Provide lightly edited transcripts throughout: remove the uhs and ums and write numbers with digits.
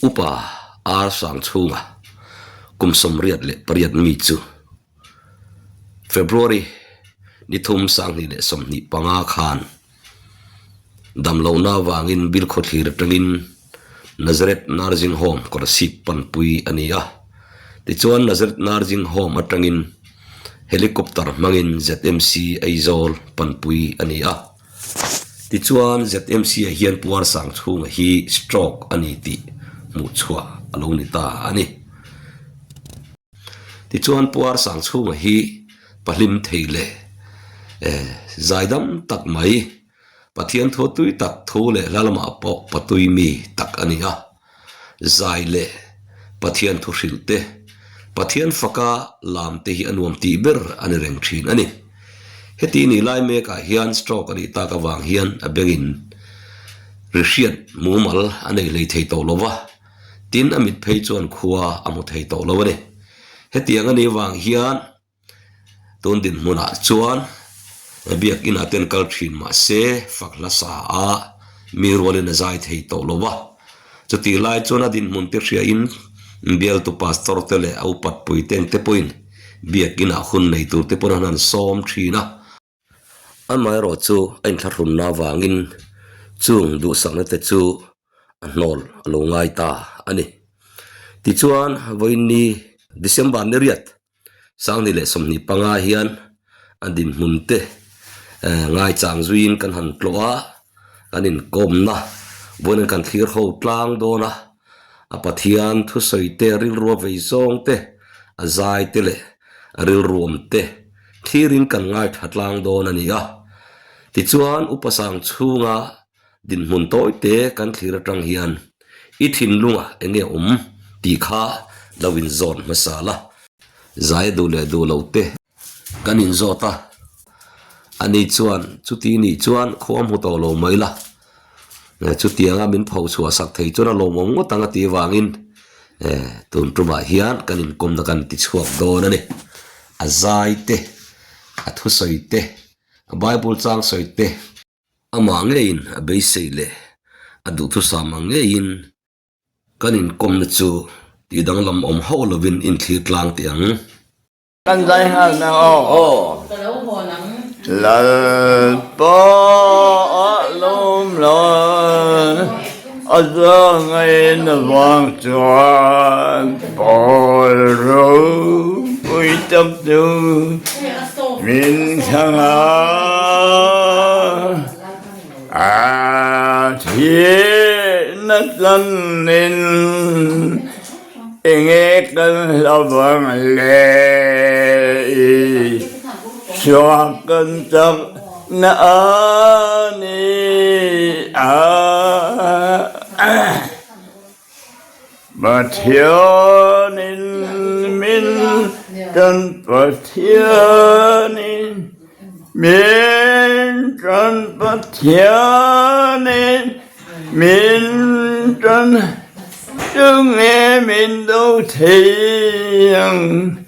Upa Ar Sangchhunga kum 88 mi chu February ni thum 2025 khan damlohna avangin Bilkhawthlir atangin Nazareth Nursing Home Kolasib panpui a ni a. Tichuan Nazareth Nursing Home atangin Helicopter hmangin ZMC Aizawl panpui a ni a. Tichuan ZMC ah hian Puar Sangchhunga hi stroke a ni tih hmuhchhuah a lo ni ta a ni. Tichuan Puar Sangchhunga hi pahlim thei leh zaidam tak mai Pathian thu tui tak thu leh hla lamah pawh patui mi tak a ni a. Zai leh Pathian thu hrilh te, Pathian faka lam te hi a nuam tih ber a ni reng thin a ni. Heti nih lai mekah hian stroke a nih tak avang hian a bengin ri hriat mumal a nei hlei thei tawh lo va, tin a mit phei chuan khua a hmu thei tawh lo a ni. Hetiang a nih vang hian Tun dinhmunah chuan biakinah te an kal thin mahse fak hla sa a mi rualin a zai thei tawh lo va. Chutih lai chuan a dinhmun te hriain bialtu pastor te leh a upat pui te engte pawhin biakinah hun nei tur te pawn an han sawm thin a. Amaherawh chu a inthlahrunna avangin chung duhsakna te chu a hnawl a lo ngai ta a ni. Tichuan vawiinni December ni riat 2025 hian a dinhmun te ngaichang zuiin kan han tlawh a, kan inkawmna vawiin kan thlir ho tlang dawn a, a Pathian thusawi te rilru a vei zawng te, a zai te leh a rilru awm te thlirin kan ngaithla tlang dawn a ni a. Tichuan Upa Sangchhunga Dinhmun tawi te kan thlir atang hian i thinlungah eng nge awm tih kha lo inzawt hmasa la. Zai a duh leh duh lo te kan inzawt a, ani chuan chuti nih chuan khua hmu tawh lo mai la, chutianga min pho chhuah sak thei chuan a lawmawm ngawt ang a tih avangin tun tumah hian kan inkawmna kan ti chhuak dawn a ni. A zai te, a thusawi te, a Bible chang sawi te, Amah ngeiin a beisei leh a duhthusam ang ngeiin kan inkawmna chu tih danglam awm hauh lovin inthlir tlang teh ang. Kan zai nghal na aw. Lalpa a lawm lai a zahngaihna vang chuan pawl ropui tak chu Min thlang a, a thihna tlanin enge kan hlavang le i suak kan chak na a ni a. Pathianin min kan Pathianin min kan Pathianin min kan tunge min do thei ang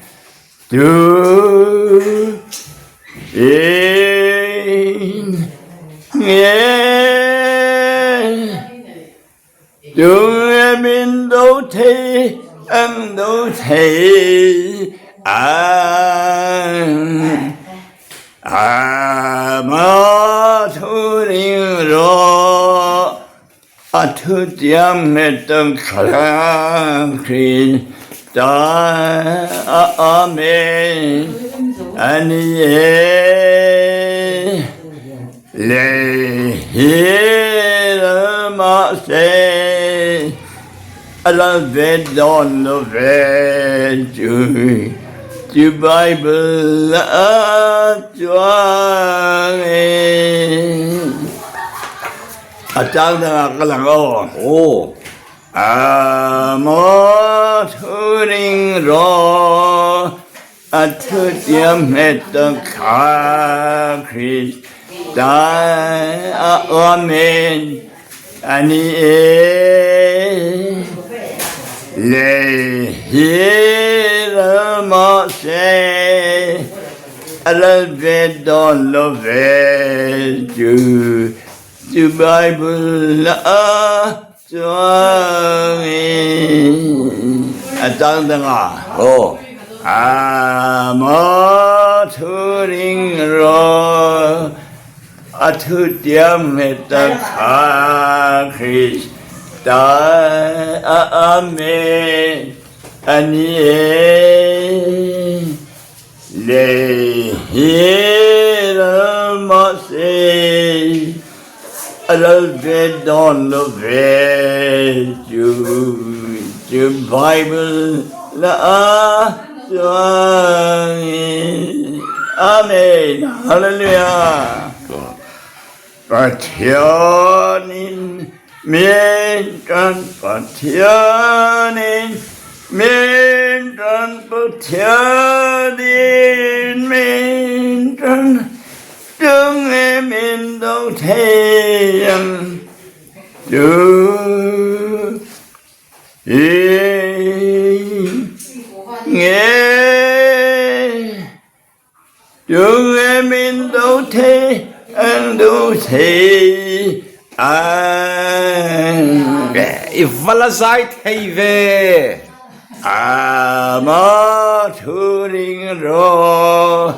tu in nge Tunge min do thei ang do thei ang Ama thu ring rawh a thu tiam nghet tak thlang Krista Amen a ni e. Lei hi mahse a la ve dawn lo ve chu chu Bible a chuang e. A chang dangah ka lang aw. Aw. A maw thu ring rawh. A thutiam nghet tak kha Krista a awmin a ni e. Lei hi ral mah se a lal ve dawn lo ve chu chu Bible a. Chuangin a chang dang a. Aw. A maw thu ring rawh, a thu tiam nghet tak kha Krista a Amen a ni e. Lei hi ral mahse a lal ve dawn lo ve chu chu Bible la a chuangin Amen Hallelujah Pathianin min tan Pathianin min tan Pathianin min tan Tunge min do thei ang chu i nge Tunge min do thei ang do thei ang. I va la zai thei ve. Ama thu ring rawh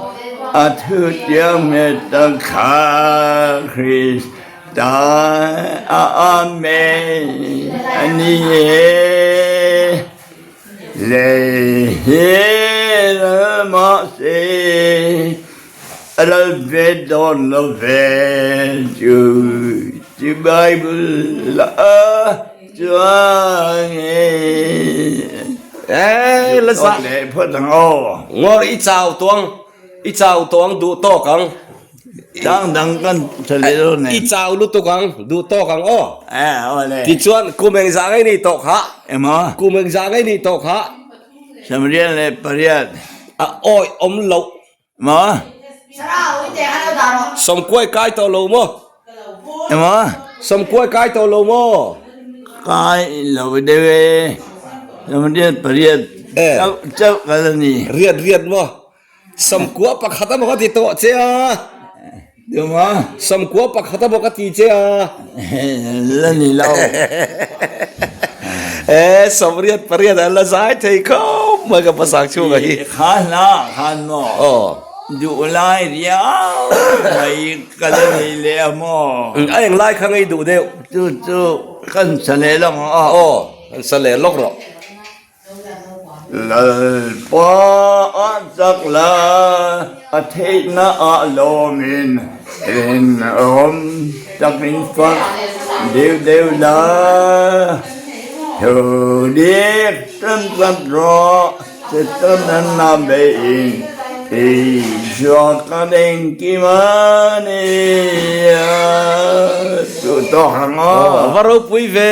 a thu tiang nghet tak kha Krista a Amen a ni e. Lei hi lal mahse a lal ve dawn lo ve chu chu Bible la chuang e. Eh la za leh phawt ang aw. Ngawr i chau tuang i chau tawng duh tawk ang. Tlang dang kan tha leh dawn I chau lutuk ang, duh tawk ang aw. Eh, aw le. Tichuan, kum engzah ngei nih tawh kha? Emaw? Kum engzah ngei nih tawh kha? Samriat leh pariat. A awi awm loh. Maw? Sawmkuai kai tawh lo maw? Emaw? Sawmkuai kai tawh lo maw? Kai lo deuh e. Samriat pariat chauh chauh ka la ni. Riat riat maw? Samkua pakhat a maw ka ti tawh che a. Tuma? Samkua pakhat a maw ka ti che a. La ni lo. E sawmriat pariat an la zai thei khawp mai ka pasang chhunga hi. Kha hla khan maw? Aw. Duh lai riau mai ka la nei leh a maw? A eng lai kha ngei duh deuh. Chu chu kan sa leh lawk ang aw. Aw, kan sa leh lawk rawh. Lalpa a chak la, a theihna ah lawmin rinawm takin fak deuh deuh la. Thu dik tan tlat rawh, Setana na beiin Isua kan engkim a nia. Duhtawk ang aw. Aw, va ropui ve.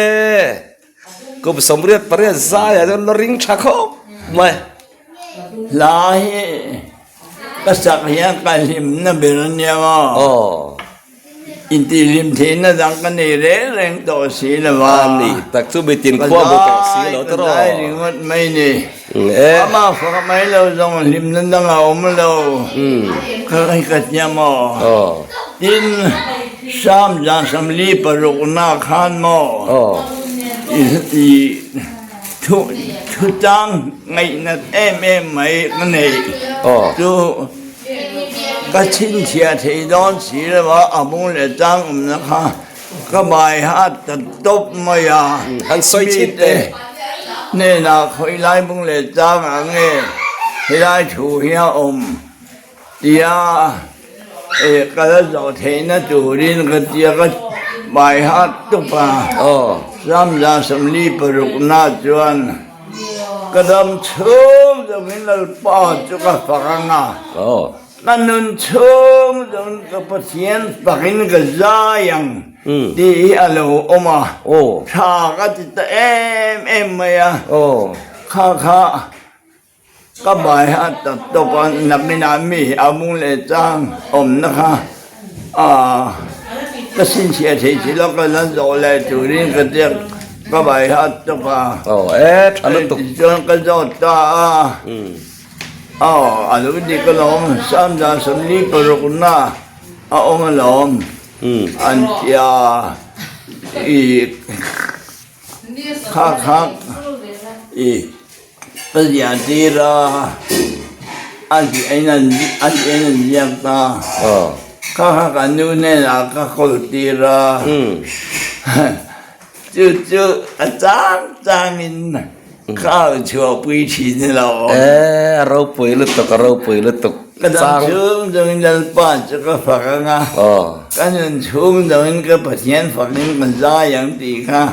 Kum 88 zaiah chuan la ring tha khawp mai. Hla hi ka sak hian ka hlimna ber a nia maw? Aw. Intihhlim theihna dang ka nei reng reng tawh si lo va. A ni tak chu mitin khua hmu tawh si lo tawh. Ka zai ringawt mai ni. Amah fak mai lo zawng hlimna dang a awm lo. Ka ka tia maw? Aw. Tin, Sam zan 46na khan maw i thuchang ngaihnat em em mai ka neih chu ka chhinchhiah thei dawn si lo a, a bung leh chang awmna kha ka bai hat ta tawp mai a. Mite hnenah khawilai bung leh chang ah nge helai thu hi a awm? Tia e ka la zawh theihna turin ka tia ka hmai hat tup a. Sam 46na chuan ka dam chhung zawngin Lalpa chu ka fak ang a, ka nun chhung zawngin ka Pathian fakin ka zai ang tih hi a lo awm a, tha ka ti ta em em mai a, kha kha Ka bai a tap tawp a, nakinah mi a mung leh chang awmna kha ka sinchhiah thei si lo, ka la zawh leh turin ka ziak ka bai a tawp a. Aw e, tha lutuk. Tichuan ka zawt ta a, aw a lo dik alawm, Sam 46na a awm alawm an tia i. Kha kha i ka ziah tir a, a ziahin an a ziahin an ziak ta. Kha kha ka nu hnenah ka kawl tir a, chu chu a chang changin ka au chhuahpui thin ilo. E, a ropui lutuk, a ropui lutuk. Ka dam chhung zawngin Lalpa chu ka fak ang a, ka nun chhung zawngin ka Pathian fakin ka zai ang tih kha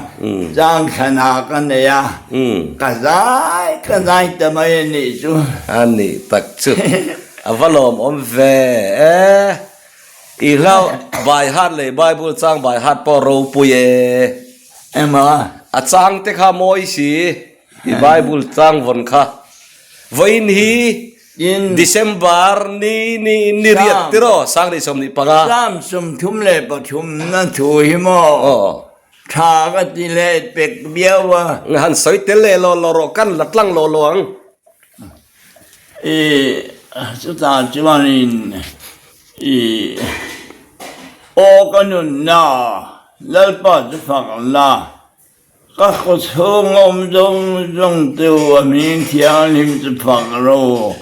chang thlanah ka nei a, ka zai ka zai ta mai a nih chu. A nih tak chu a va lawmawm ve e. I hlau by heart leh Bible chang by heart pawh ropui e. Engmah? A chang te kha mawi si. I Bible chang vawn kha vawiin hi December ni ni ni riat tiraw 2025. Psalm 33 na thu hi maw tha ka ti leh pek viau a. Han sawi tel leh law law rawh kan la tlang law law ang. I chutah chuanin i aw ka nunna Lalpa chu fak la. Ka khaw chhung awm zawng zawng chu a hming thianghlim chu fak ro.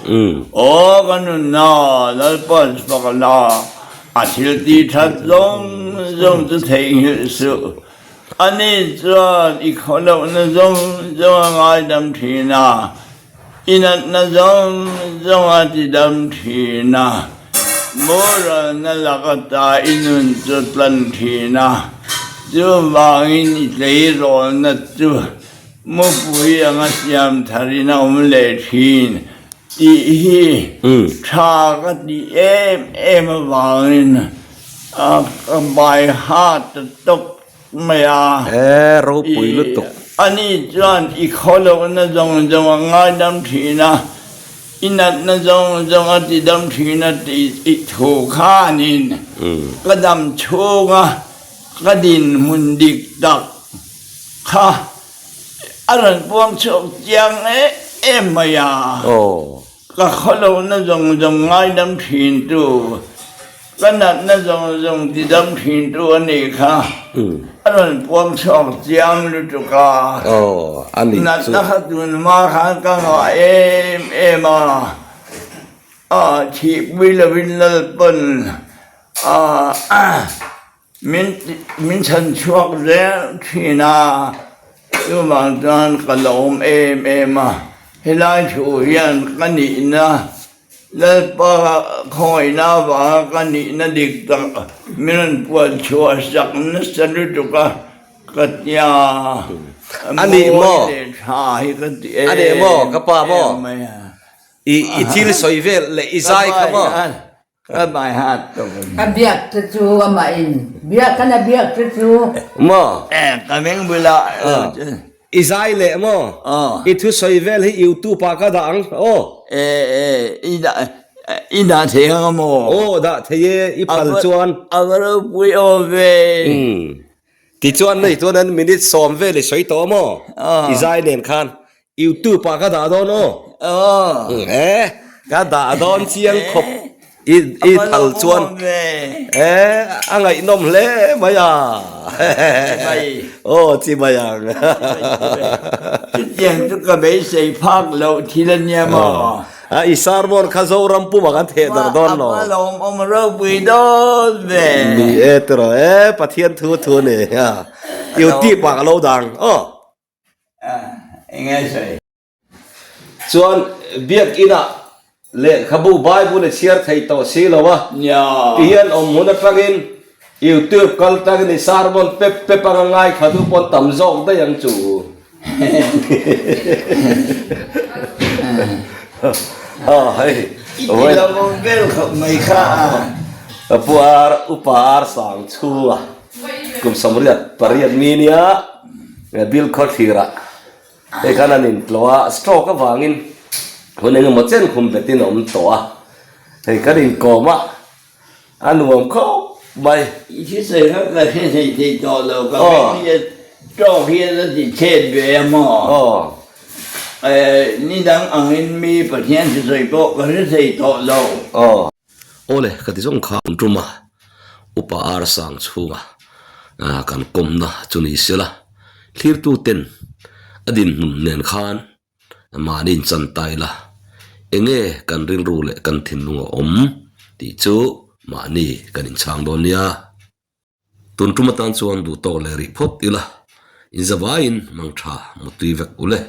Aw ka nunna Lalpa chu fak la, a thil tih that zawng zawng chu theihnghilh suh. Ani chuan i khaw lohna zawng zawng a ngaidam thin a, I natna zawng zawng a ti dam thin a, boralna laka ta i nun chu tlan thin a, chuvangin i tleirawlna chu mupui anga siam tharin a awm leh thin tih hi tha ka tih em em avangin ka bai hat ta tawp mai a. He ropui lutuk. Ani chuan i khawlohna zawng zawng a ngaidam thin a, i natna zawng zawng a tidam thin a tih i thu khanin ka dam chhunga ka dinhmun dik tak kha a rawn puang chhuak chiang em em mai a. Ka khawlohna zawng zawng ngaidam thin tu. Ka natna zawng zawng tidam thin tu a nih kha a rawn puang chhuak chiang lutuk a. Natna kha tun hma khan ka ngah em em a, a thihpui lovin Lalpawn a min min chhan chhuak zel thin a, chuvang chuan ka lawm em em a, helai thu hian ka nihna Lalpa khawngaihna avanga ka nihna dik tak min rawn puan chhuah sak nasa lutuk a, ka tia A nih maw? Mawi leh tha hi ka ti em A nih maw? Ka pa maw? em mai a. I i thil sawi vel leh i zai kha maw? Ka bai hat tawp a ni. Ka biak te chu amah in biak kan a biak te chu. Maw? Ka meng bulah. I zai leh maw? I thusawi vel hi youtube ah ka dah ang aw. E e i dah i dah thei ang a maw? Aw dah thei e i phal chuan. A va ropui aw ve. Umm tichuan hei chuan an minute sawm vel i sawi tawh maw? I zai nen khan youtube ah ka dah dawn aw. Aw. E ka dah dawn chiang khawp. I i thal chuan e a ngaihnawm hle mai a aw chi mai ang. Chutiang chu ka beisei phak loh thil a nia maw? A i sermon kha Zoram pumah kan theh darh dawn lo. A lawmawm ropui dawn ve. Ni e tiraw e Pathian thu thu a ni a. Youtube ah ka lo dang aw. Eng nge sawi? Chuan Biakinah lehkhabu Bible i chhiar thei tawh si lo a, tihian awm hmun atangin YouTube kal tangin i sermon pep pep anga ngaithla duh pawn tam zawk daih ang chu. I ti lo awm vel khawp mai kha a. Ka pu ar upa ar sang chhunga kum 88 mi nia Bilkhawthlirah Hei khan an intlawh a, stroke avangin hun engemaw chen khum betin a awm tawh a, hei kan inkawm a, a nuam khawp mai. I hrisawi kha ka hre thei thei tawh lo, ka hming hi stroke hian a ti chhet ve a maw? Ni dang angin mi Pathian hrisawi pawh ka hre thei tawh lo. Awle, ka ti zawng kha an tum a, Upa Ar Sang chhunga kan kawmna chu ni sela, thlirtu ten. A dinhmun nen khan mahni inchan ta ila, enge kan rilru leh kan thinlung a awm tih chu mahni kan inchhang dawn nia. Tun tum atan chuan duh tawk leh rih phawt ila, inzavaiin mangtha mutui vek u le.